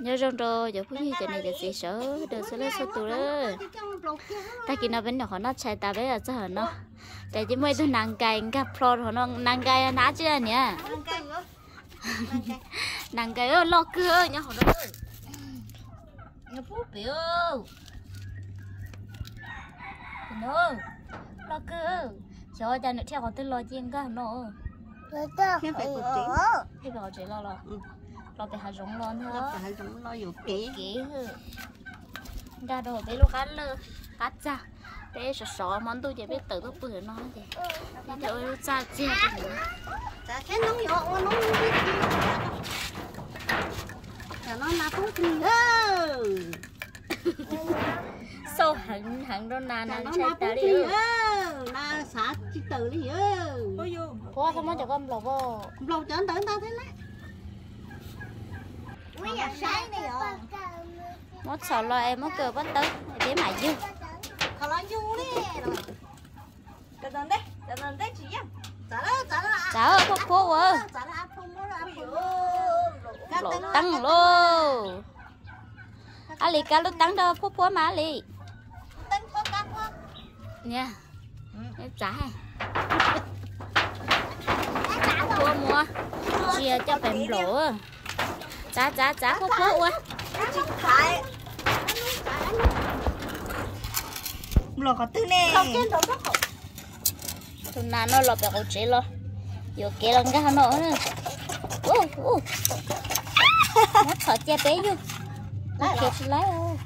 Nyob zoo rau cov phooj ywg cov niam cov txiv sawv daws txhua leej txhua tus lawm. Tag kis no peb nyuam qhuav noj tshais tas peb los txog no, cas cia muaj ib tug nas nkais nkag plho rau hauv no. Nas nkais hnav tsi niam? Nas nkais loj kawg nyob hauv no. Nyob pub pem no, loj kawg. Xyov cas nws dhia qhov twg los cia nkag no. Dhia pem qhov tsev los los, los pem hav zoov los ntag. Kev nkag rau peb lub qab lawj qab txag. Peb sov sov hmo ntuj ces peb tawm tuaj pw no ces thiaj ua lub txaj txiag rau. Xauj heev heev rau nas, nas ntshai tas li. Nas xav tsis tawm li. Puab txhob muab cov koj nplaum, nplaum cov ntawd ntag thiab na. Muab txhom los es muab kaw pob tawb peb mam yug. Txav puab puab ua. Nplaum teeb lauj. Ab Lis, kab lub teeb rau puab puab mas Ab Lis. Txav, puab muab ntsia coj pem nplaum. Txav txav txav, puab puab ua. Nplaum qhov twg ne? Tus nas no los pem qaum tsev los yuam kev los nkag no. Muab txhom cia peb yug. Khiav tsis laib.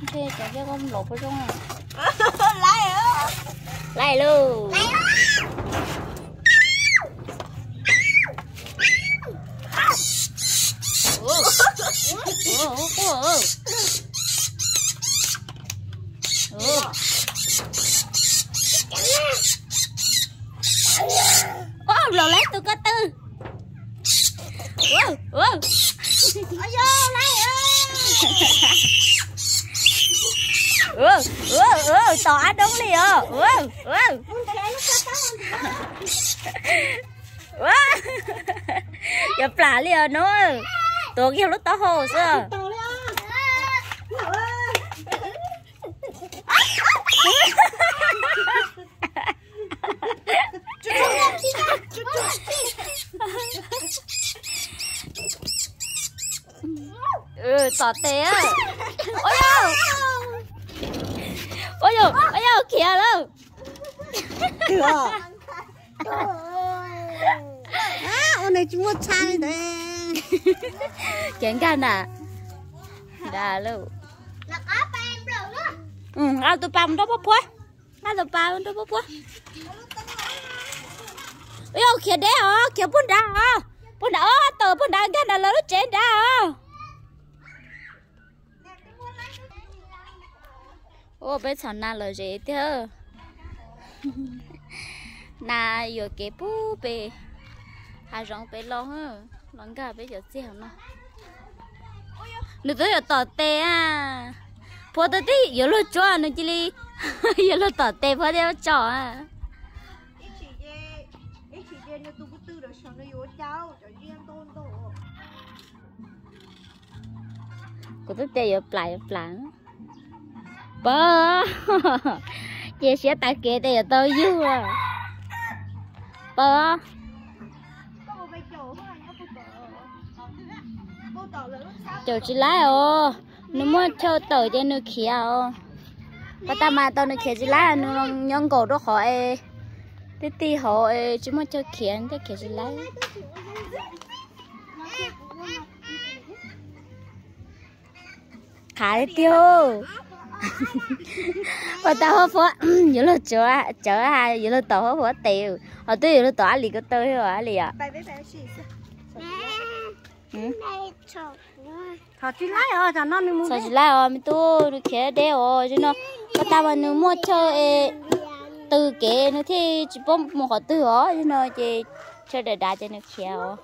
Ntshe cov ncej koj nplaum puab zoo. Laib lauj. Nplaum laib tus ko tw. Tom ab doob li os. Yuav plam li os no. Tuav kiag lub taub hau xwb. Tom tes. Ua yog khiav lawm. Ua nws tsis muaj txha li ntawd. Khiav nkag na. Nqa tus pas mus nrog puab puab. Nqa tus pas mus nrog puab puab. Ua yog khiav deb os, khiav puag nrad os. Puag nrad os, tawm puag nrad nkag nrad lawv lub tsev nrad os. Ua peb txhom nas lom zem tiag. Nas yuam kev pub pem hav zoov pem los, los nkag peb cov txiag no. Nws twb yuav tom tes. Puab twb tib yuav luag tsuab nws cia li yuav luag tom tes puab thiab tso. Kuv twb tias yuav plam yuav plam. Pab, ces siab tas kev tias yuav tau yug. Pab, caum tsis laib os, nws muaj chaw tawm ces nws khiav os. Pas tas mas tau nws khiav tsis laib, nws nyob nkaum rau qhov es tib tij hauv es tsis muaj chaw khiav thiaj khiav tsis laib. Qhav tiag tiag. Ua tau huab puab yuav luag tsuav, yuav luag tom huab puab tes, ho twb yuav luag tom Ab Lis ko taw thiab Ab Lis os. Txhom tsis laib os me tub, nws khiav deb os. Zaum no pas tas mas nws muaj chaw es tw kev nws thiaj tsis paub mus qhov twg os. Zaum no ces chaw dav dav ces nws khiav os.